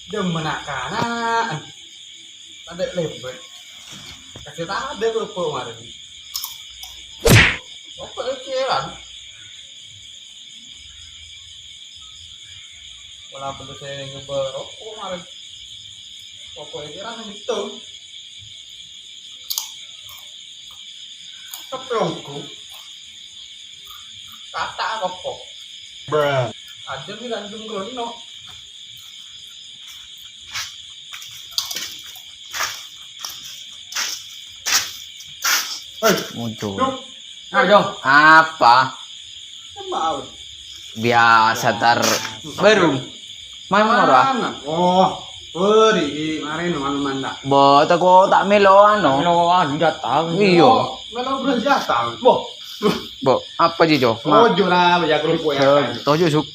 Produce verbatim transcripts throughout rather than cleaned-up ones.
Dâmma na'-kana'an. Tadâ' lèbât. Kasè tadâ' kerupuk marèn. Apa kèran? Pola bâdâ sè nyoba roko' marèn. Roko' kèran gitu. Keplongku. Kata' kopok. Bruh. Aja bilang jungkrono. Hei, muncul. Yuk. Ayo. Apa? Biasa tar baru. Mana ora? Oh, beri, mari no, malu manda. Bo, tako tak melo ano. Melo ano, datang. Iyo. Melo belum datang. Bo. Bo, apa sih, Jo? Ojo lah, ya kerupuk ya. Tojo, Suk.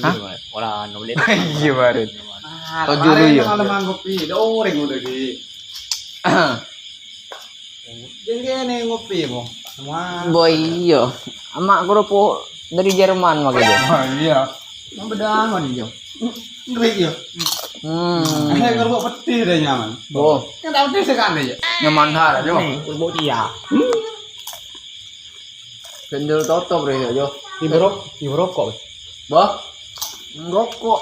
Hah? Ora, no, boleh. Iya, baru. Ah, tojo lu, ya. Malam ngopi, ada orang udah di. Jeng kene ngopi, Mo. Semua. Bo, iya. Ama' kerupuk dari Jerman, makanya. Oh, iya. Mau bedang, Jo. Ngeri, ya. Hmm. Eh, kerupuk peti deh nyaman. Oh. Kan tahu deh sekali, ya. Nyaman har, Jo. Nih, kerupuk dia. Gendel toto, Bre, ya, Jo. Ibu rok-, ibu rokok, weh. Bah? Ngerokok.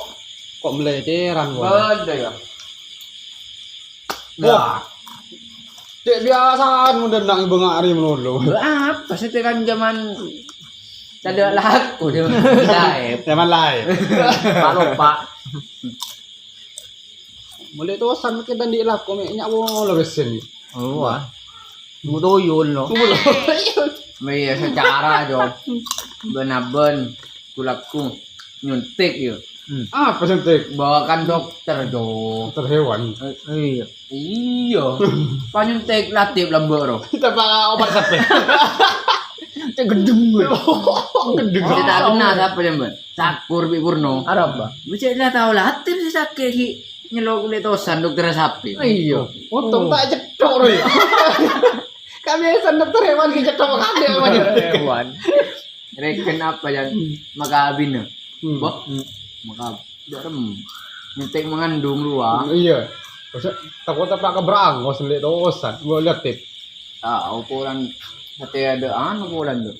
Kok meleceran, Bo? Beda, ya. Wah. Cek biasaan model nang ibu ngari melulu. Apa sih, kan zaman tadi laku, zaman lain. Zaman lain. Pak lupa. Mulai tosan mungkin tadi laku, me' nyak wolo besen. Oh, wah. Tunggu tuyul, no. Tunggu tuyul. Iya, secara, Jo. Ben-aben, kulaku, nyuntik, ya. Hmm. Apa nyuntik? Bawakan dokter, Jo. Dokter hewan. Eh, iya. Iya. Panyuntik latip lambek, ro. Tanpa obat sampai. Cek gendeng, gue. Gendeng. Saya tak kenal siapa, ya, Mbak. Cakur, Bi Purno. Arapa? Bisa lah tahu latip sih sakit, ki. Nyelok kulit tosan, dokter sapi. Iya. Potong tak cetok, ro, ya. Kami dokter hewan, ki cetok, kan, ya, Mbak? Dokter hewan. Reken apa yang makabin, ya? Hmm. Boh? Hmm. Makab-, darem. Nyetek mengandung luar. Hmm, iya. Terus, takut apa keberang, kau selik tosan. Gua lihat tip. Ah, ukuran hati ada anu ukuran tuh.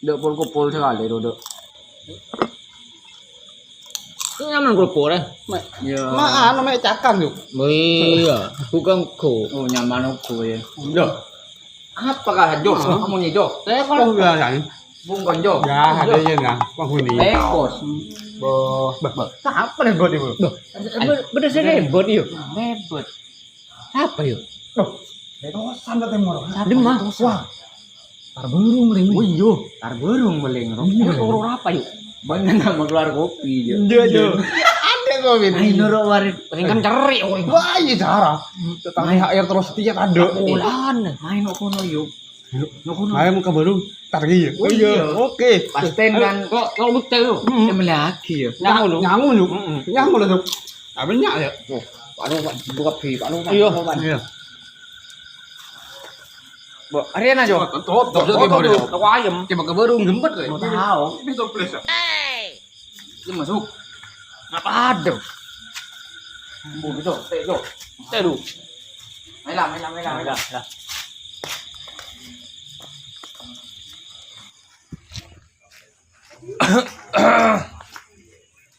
Ndak pol-kopol sekali, Dodo. Ini nyaman kerupuk, eh. Mek, ya. Mak, anu, mek cakang, yuk. Oh, iya. Bukan kok. Oh, nyaman kok, ya. Loh. Apakah, Jo? Hah? Kamu nih, Jo? Saya kalau biasa, nih. Bukan, Jo. Ya, ada aja, nah. Penghuni. Lekos. Boh. Bah, bah. Siapa nih, buat ibu? Loh, be-, bener sih ribut, yuk. Ribut. Apa, yuk? Loh, itu santet yang murah. Di mana? Wah. Tar burung, Leng. Oh, iya. Tar burung, Leng. Iya, Leng. Loro apa, yuk? Banyak nama keluar kopi, Jo. Iya, Jo. Ada kopi. Ayo, nurut waris. Paling kan cerik, woi. Wah, iya, cara. Tetang T H R terus tiap ada. Bulan. Main kok kono, yuk. Yuk. Nggak kono. Ayo, muka baru. Tar, iya. Oh, iya. Oke. Pasten kan. Kok, kok bukti, yuk? Hmm. Yang lagi, ya. Nyamu, lu. Nyamu, yuk. Mm-mm. Nyamu, lu, yuk. Apa nyak, ya? Oh, Pak Novan, buka pi, Pak Novan, iya. Pak Novan. Iya. Bo, Ariana, Jo. Tutup, tutup, tutup, tutup. Toko ayam. Coba ke burung jemput, kayak. Mau tahu. Ini toples, ya? Ini masuk. Ngapa ada? Bu, gitu. Teh, Jo. Teh, lu. Mela, mela, mela, mela. Mela, mela.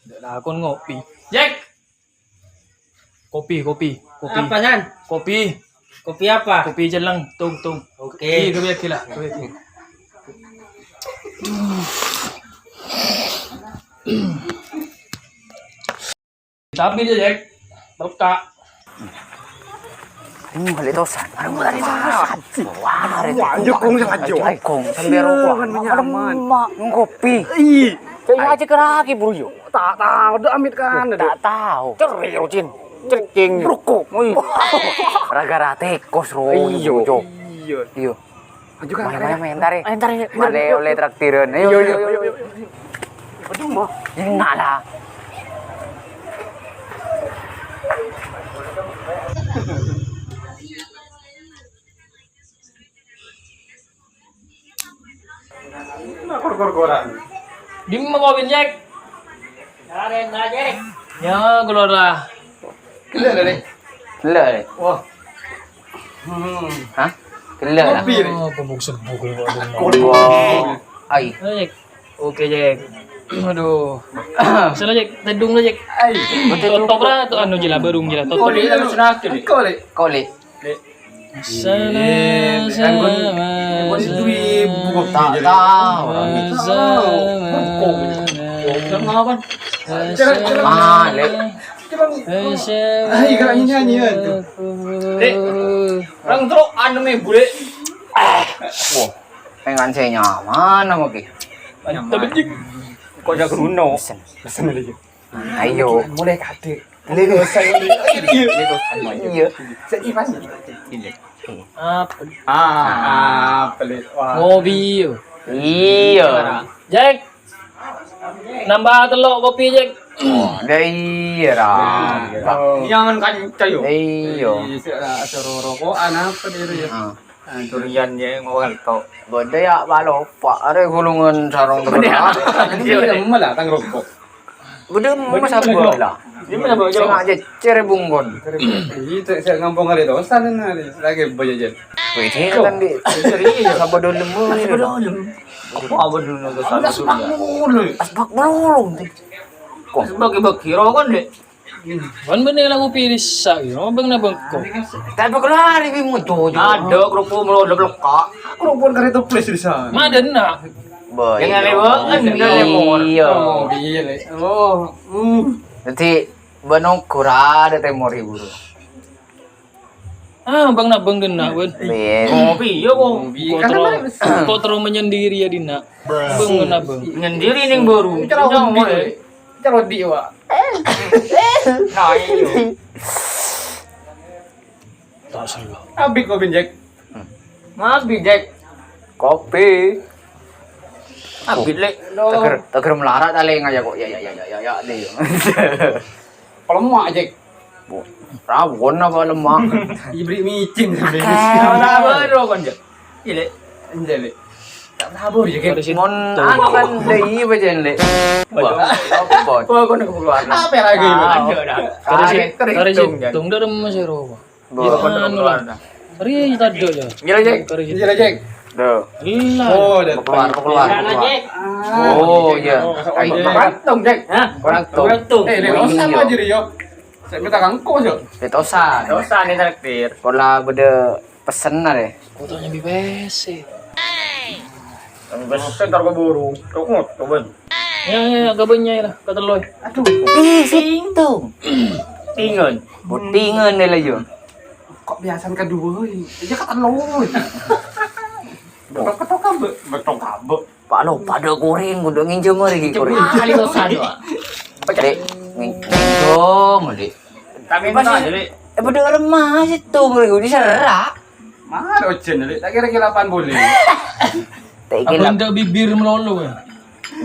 Ndak lakon ngopi. Jack. Kopi, kopi, kopi. Apa, San? Kopi. Kopi apa? Kopi jeleng, tung, tung. Oke. Iya, kopi lagi lah, kopi lagi. Tapi dia, Jack, buka. Hmm, balik tosan. Aduh, balik tosan. Wah, ada kong yang aja. Ada kong, sambil rokok. Aduh, mak, ngopi. Ih. Saya aja keraki, bro, yo. Tak tahu, udah amit kan. Tak tahu. Cerai, Rocin. Cerking. Rokok. Wih. Gara-gara tekos, ro. Iya. Iya. Iya. Ayo kan, main, main, main, entar, ya. Entar, ya. Male oleh traktiran. Ayo, ayo, ayo, ayo. Aduh, mah. Enak lah. Nah, kor-kor-koran. Dimma kopi, Jack? Ya, keluar lah. Ghellâ', Lè'. Ghellâ', Lè'. Wah. Hmm. Hah? Ghellâ', Lè'. Ngopi, Lè'. Oh, pembuk sebuk, Lè'. Wah. Ai. Oke, Jack. Oke, Jack. Aduh. Sana, Jack. Tèdung la, Jack. Ai. Totop ra, to anu, jela, barung jela. Totop. Kok, Lè', Lè'. Kok, Lè'. Lè'. Eh, kan kon, kon duit, bukan tak tahu, orang itu tahu. Bengkok. Jangan ngelawan. Malik. Ayo, kalau nyanyi, ya, tuh. Dek, orang terus anu, eh, bule. Wah, pengen saya nyaman sama ki. Mantap, anjing. Kok jago Bruno? Pesen, pesen lagi. Ayo. Mulai kadek. Ini dosa ini. Iya. Ini dosa semuanya. Iya. Jadi, Mas. Ini. Apa? Ah, apa, Lè'? Wah. Ngopi, yo. Iya. Jack. Nambah tello' kopi, Jack. Oh, dah iya, Ra. Jangan kan cayo. Iya. Iya, sih, Ra, suruh rokokan apa dia, ya? Ah. Ah, durian, ya, ngopi to. Gede ya, palopa. Are gulungan sarong. Bener. Iya, malah tang rokok. Bâdâ masa bâlâ. Sè ngajhâjhâr bungkon. Iyâ, sè, sè ngampong arè dosa nèng arè. Lagi bâjâjhâr. Wih, kan, Dik. Serius. Sabâ dolem, Sabâ dolem. Apa, apa dulu dosa? Asbak mulu. Asbak mulu. Kok? Asbak bagi rokok, Dik. Kan bânnè lagu pirissa, ya, bâng na bengko. Tapi keluar ini mau tuh. Ada kerupuk mulu, udah peleka. Kerupuk kare toples di sana. Madena. Boy, yang lewat, kan, iya. Oh, iya, Le. Oh, hmm. Dadi, bân ongghur adâ' tèmor, buru. Ah, bâng na bâng ghenna', bân. Iya. Ngopi, iya, kok. Ngopi. Kok terus, kok terus menyendiri ya, Dina? Bâng na bâng. Menyendiri nèng buru. Cara ngopi, Le. Cara di, Wak. Nah, iya. Tak salah. Abit kopi, Jack. Hmm. Abit, Jack. Kopi. Abit, Le. Teger, teger melarat ta' lènga ya kok. Ya, ya, ya, ya, ya, ya, deh. Palemak, Jack. Bu, rawon apa lemak? Ibri micin. Akeh. Apa, apa, rokok, Jack? Iya, Le. Enjâ', Le. Tak sabar ya, Jack. Mon anu kan dâi bâjâna, Le. Wah, apa? Wah, kono keluar. Apa lagi? Ah, ada, ada. Kare si-, kare si-, Jack. Tung dâ' remma sè rowa. Bo. Iya, anu lah. Ri tadâ' ya. Gila, Jack. Gila, Jack. Duh. Gila. Oh, keluar, keluar, keluar. Oh, iya. Ayo. Kurang tung, Jack. Hah? Kurang tung. Kurang tung. Eh, Lè', dosa apa jadi, yo? Saya minta kangkung, yo. Lè', dosa. Dosa nih traktir. Pola bâdâ pesen arè. Kok tanya B P S sih? Yang pesen entar keburu. Kok ngotot, Bang? Ya, ya, ya, kabânnya ya, ketello. Aduh. Ih, situ. Tingan. Butingan deh lah, yo. Kok biasaan kedua, ya ketello. Betok-betok kabeh, betok kabeh. Pak lo, pada goreng, udah nginjem hari ini goreng. Kali dosa dua. Dek, ngin-, nginjem, Dek. Tapi pas enggak, Dek. Eh, pada lemah situ, goreng, diserak. Mana ojen, Dek? Tak kira-kira apaan boleh. Tak kira. Abang tak bibir melolo, ya?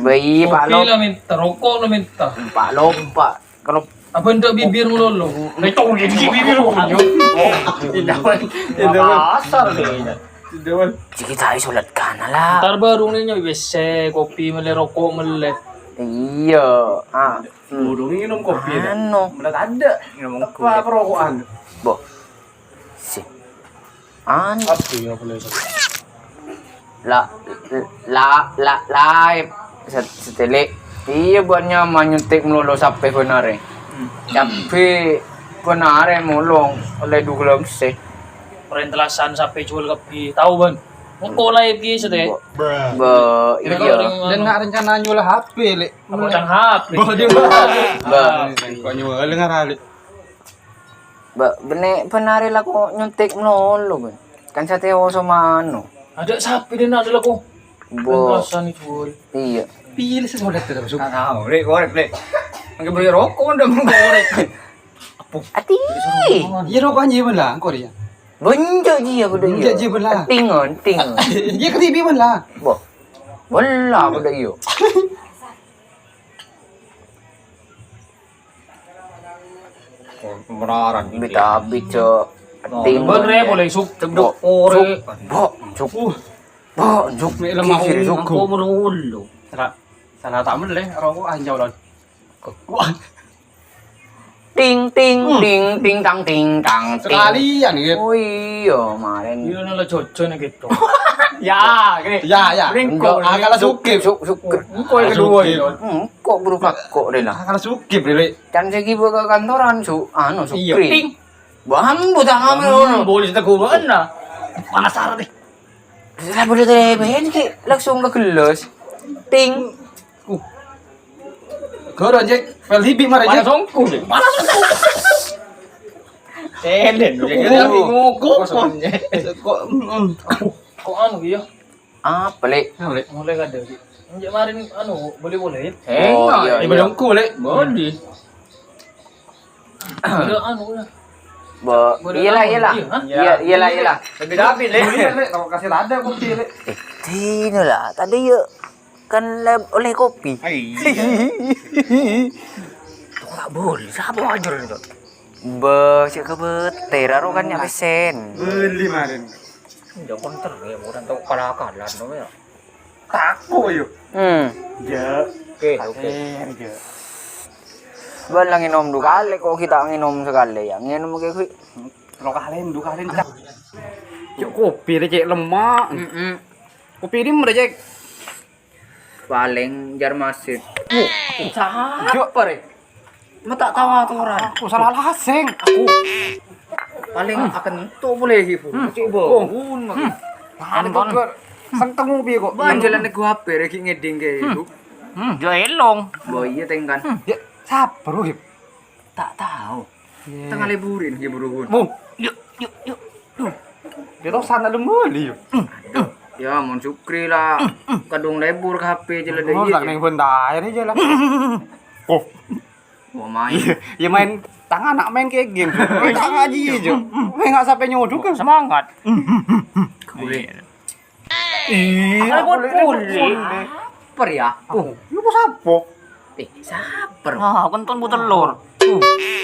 Bayi, Pak lo. Kopi lah minta, rokok lo minta. Pak lo, Pak. Kalau apa ndak bibir melolo? Nek tong jadi bibir punya. Indawan. Indawan. Kasar deh. Indawan. Cik kita isolat kana lah. Entar baru nih nyoba W C, kopi mele, rokok mele. Iya. Ah. Burung minum kopi dah. Anu. Mele ada. Minum kopi. Apa perokokan? Boh. Si. Anu. Apa ya, apa lagi? La, la, la, laèp. Set-, setelek. Iya, buatnya manyuntik melulu sampai benare. Hmm. Sampai benare mulung oleh dua gelang sih. Perintelasan sampai jual kopi. Tahu, Ban? Engko laèp ki, Sete. Bo-, bo-, iya. Dan nggak rencana nyual H P, Lek. Apa tang H P? Bo, dia. Ba. Kok nyual ngarali? Ba, benne' benare lako nyuntik melolo, Bun. Kan sate oso mano. Ada sapi dan ada lako. Bo. Perasaan itu, Bun. Iya. Pilih sesuatu terus. Tak tahu, Lek, korek, Lek. Angke beli rokok, udah mau korek. Apa? Ati. Iya, rokok aja, Bun, lah, engko ya. Bonjo ji aku deh. Bonjo ji, Bun, lah. Tingon, tingon. Iya, ketibi, Bun, lah. Bo. Bola aku deh, yo. Meraran. Bit-abit, Cok. Ting. Bener ya, boleh suk, cedok, ore. Bo, suk. Bo, suk. Mek lemah. Kiri, suk. Aku menulu. Salah, salah tak meleh, rokok anjau, Lon. Wah. Ting, ting, ting, ting, tang, ting, tang, ting. Sekalian, gitu. Oh iya, kemarin. Iya, nala jojo nih gitu. Ya, gini. Ya, ya. Ringko, Enggak, ah, kalau Sukri. Su-, Sukri. Engko yang kedua Sukri. Itu. Hmm, kok berubah kok deh lah. Ah, kalau Sukri, Bro. Kan saya ke kantoran, Su-, anu, Iya. Sukri. Ting. Bambu tangan Bambu, ngono. Boleh kita gua mana? Panas arah deh. Lah, boleh teh, Ben, ki, langsung ke gelas. Ting. Uh. Goro, Jack. Pel hibi mara, Jack. Panas ongku, Jack. Panas ongku. Selen, Jack. Kita Oh. bingung, kok, Kok, kok. mm, mm. Kok anu, iya? Apa, Lek? Apa, Lek? Mulai kada, Jack. Jack, kemarin, anu, boleh-boleh, ya? Oh, Enggak, iya, iya. Boleh ongku, Lek. Boleh. Udah, anu, udah. Bo, Boleh iyalah, anu, iyalah. Iya, ha? Iya, iyalah, iyalah. Lebih rapi, Lek. Boleh, Lek. Kalau kasih lada, kopi, Lek. Eh, sini lah. Tadi yuk. Kan le-, oleh kopi. Ah, iya. Kok tak boleh? Siapa ajar itu? Bos, ya kebeter, aro kan nyampe sen. Beli kemarin. Ya, konter, ya, orang tahu kalah-kalah, no, ya. Tako, yo. Hmm. Ya. Oke, oke. Eh, ya. Bal nginom dua kali, kok kita nginom sekali, ya. Nginom kayak gue. Lo kalian, dua kalian, Cak. Cuk, kopi, Cek, lemak. Mm-mm. Kopi ini mrejek. Paling jar masjid. Wah, siapa, Re? Ma tak tahu aturan. Aku salah laseng. Aku paling akan to boleh ibu. Hmm. Cek bangun, Mak. Hmm. Anu, Anton. Kok sengkeng ngopi kok. Ban jalan nego H P, Re, ki ngeding kayak itu. Hmm, jo elong. Bo iya, tengkan. Hmm. Ya, siapa, Ru, Hip? Tak tahu. Iya. Tengah liburin, ya, buru-buru. Bu, yuk, yuk, yuk. Duh. Dia tahu sana dulu, yuk. Aduh, ya, mon Sukri lah. Kadung lebur ke H P aja lah, Oh, dia tak aja. Neng bentar aja lah. Oh. Mau main. Iya, ya main tangan nak main kayak game. Main tangan aja, Jo. Main nggak sampai nyodok kan. Semangat. Boleh. Iya, Apa boleh, boleh. Boleh. Apa ya? Oh, lu mau siapa? Eh, sabar. Ah, kentut bu telur.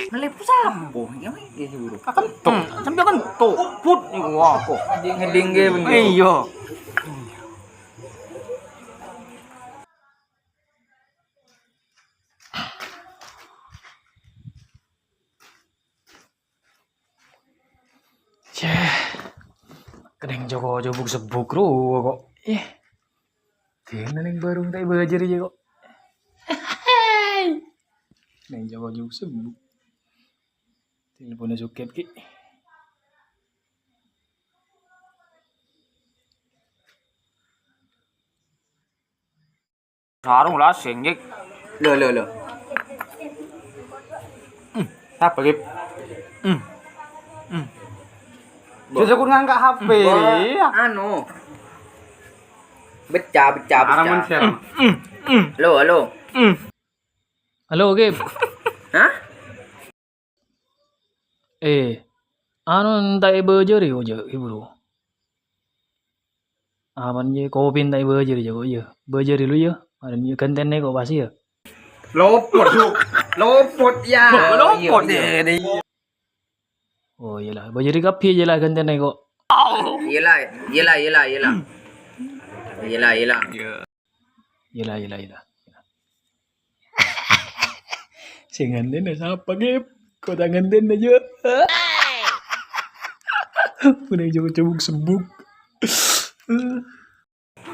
Ngelip sapo? Ya, ya, ya, bro. Kentut. Hmm, sampai kentut. Put, wah, kok. Dingge-dingge bener. Iya. Ceh, keneng joko jebuk sebuk ro kok. Eh, kena neng barung tai belajar aja kok. Neng joko jebuk sebuk. Teleponnya Sukep ki. Sarung lah, senggek. Lo, lo, lo. Hmm, apa, Gip? Hmm. Hmm. Bo. Sesukun ngangkat H P. Bo, iya. Anu. Beca, beca, Arang beca. Men share. Hmm, hmm, hmm. Halo, halo. Hmm. Halo, Gip. Hah? Eh, anu, enta' èbâjâri, oja, Bro. Aman, yâ, kopi enta' èbâjâri, jâ, kok, iyâ. Bâjâri lu, yâ. Marèn, yâ, ghântèna, kok, pas, yâ. Lopot, Su. Lopot, yâ. Lopot, yâ. Oh, iyâlah. Bâjâri kabbhi, iyâlah, ghântèna, kok. Iyâlah, iyâlah, iyâlah, iyâlah. Iyâlah, iyâlah. Iyâlah, iyâlah, iyâlah. Sè nganten sapa, Gep? Kok ta' nganten aja? Udah cebuk-cebuk sebuk.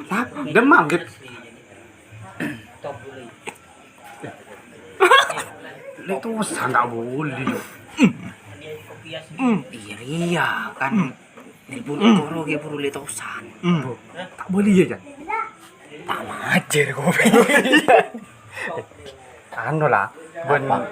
Sapa? Demam, Gep. Letosan ta' boleh, yo. Iyâ, iyâ, kan. Nelpon koro ge buru letosan. Hmm. Ta' boleh ya, Jan? Ta' majâr kopi. Anu lah, bân. Apa?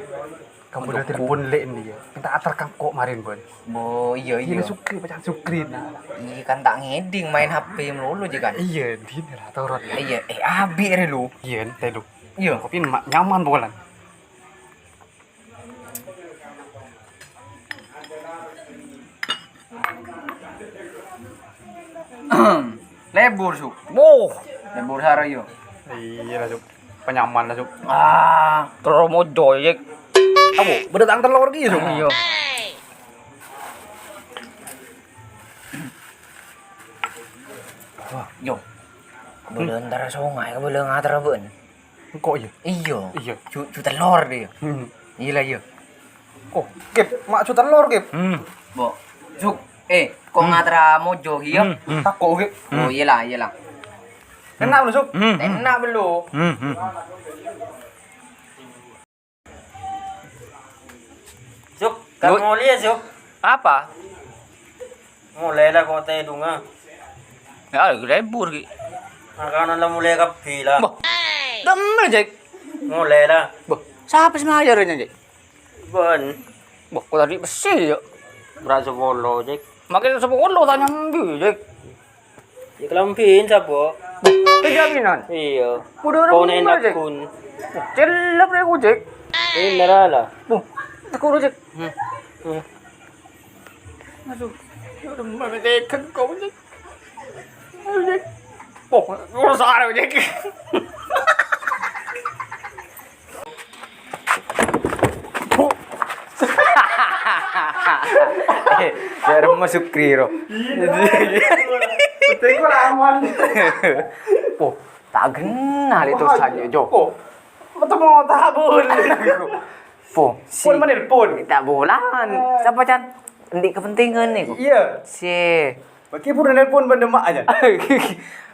Kamu udah telepon lek ini ya. Minta atar kangkok marin, bân. Oh, iya, iya. Ini Sukri, pacar Sukri, nah. Iya, kan ta' ngeding main H P melulu aja, kan? Iya, di ini lah, turun. Iya, eh, abi re lu. Iya, ente lu. Iya. Kopi ma-, nyaman, bukan? Lebur, Su. Woh. Lebur sara, yo. Iya lah, Su. Penyaman lah, Su. Ah, terus mau joyek. Apa? Berdatang telur gitu, Su. Iya. Wah, yo. Kebele antara sungai, kebele ngatara bân. Engko' iya? Iya. Iya. Cu-, cu telor dia. Hmm. Iya lah, iya. Oh, Gip, ma' ju tellor, Gip. Hmm. Bo, Suk, eh, ko' Hmm. ngatera mojo, iya? Hmm, hmm. Tako', Gip. Oh, Hmm. iyalah, iyalah. Enna' bellu, Suk? Hmm, hmm. Enna' bellu. Hmm, hmm. Suk, Bu- kamu lihat, Suk? Apa? Mulai lah kota itu, nga. Ya, lagi libur, Ki. Makanan lah mulai kabbi lah. Boh, demel, Jack. Mulai lah. Boh, siapa sih mayar ini, Jack? Bon. Boh, kok tadi besi, ya? Berat sepuluh, Jack. Makin sepuluh, tanya mbi, Jack. Ya, kelambin, sapa? Boh, kejaminan. Iya. Udah Kau orang naik bener, Jack. Nakun. Celep, Jack, Jack. Ini lah. Boh, aku, Jack. Hmm. Hmm. Aduh, ya udah, mana tekan kau, Jack. Aduh, Jack. Oh, ngurus arep, Jack. Eh, ya, Remo Sukri, ro. Penting gua aman. Oh, tak kenal itu saja, Jo. Oh, ketemu tak boleh. Po, si Pun menelpon. Tak bulan. Eh. Siapa, Chan? Endi kepentingan nih, kok? Iya. Si. Bagi pun nelpon benda mak aja.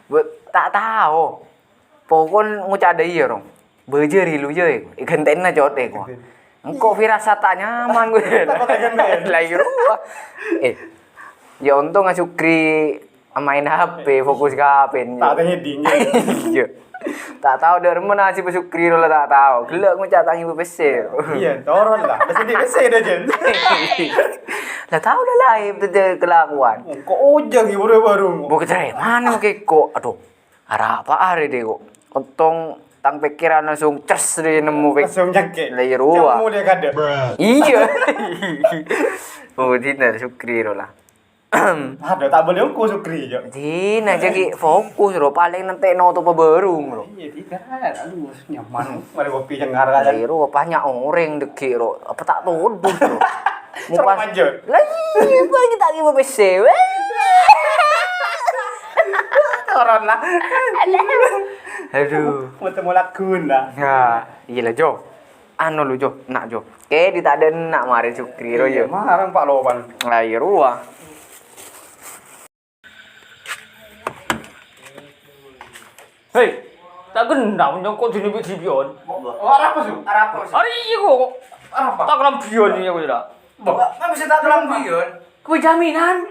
Bu, tak tahu. Pokon ngucap ada iya, Rong. Bajari lu, ya, iku. Ikan tena cote, kok. Engko firasat tak nyaman, gue. Takut akan, Ben. Lah, iya, ruwah. Eh, ya, untung Sukri main H P, fokus ke H P. Tak ada heading, ya. Iya. Tak tahu dari mana si Sukri lo, tak tahu. Gelek ngucap tangi pese. Iya, turun lah. Ada sedih pese dah, Jen. Lah, tahu lah, lain betul kelakuan. Kok ojek ibu dia baru? Mau ke cerai mana, mau ke kok? Aduh, arapa hari deh, kok. Untung tang pikiran langsung ces deh, nemu pik-, langsung nyangke. Lah, iya, ruwah. Cuma dia kada. Iya. Oh, dina Sukri lo lah. Aduh, tak boleh ongko Sukri, Jo. Dina, jagi fokus, ro. Paling nanti nutup barung, ro. Iya, tidak. Aduh, nyaman. Mari kopi cengar aja. Lah, ro, banyak orang deki, ro. Apa tak todus, ro? Mau pas. Lah, iya, bagi tak kiba pese, weh. Turun lah. Aduh. Mau temu lagu, nah. Ya, iya lah, Jo. Anu lu, Jo, nak, Jo. Ke, di tak ada nak mari Sukri, ro, iya, yo. Marang Pak Lopan. Lah, iya, ruwah. Hei, tak kenal nyongkok di nabi Sibion. Oh, arapa, Su? Arapa, Su? Hari ini kok. Arapa? Tak kelambion ini aku tidak. Mbok, kan bisa tak kelambion? Kue jaminan.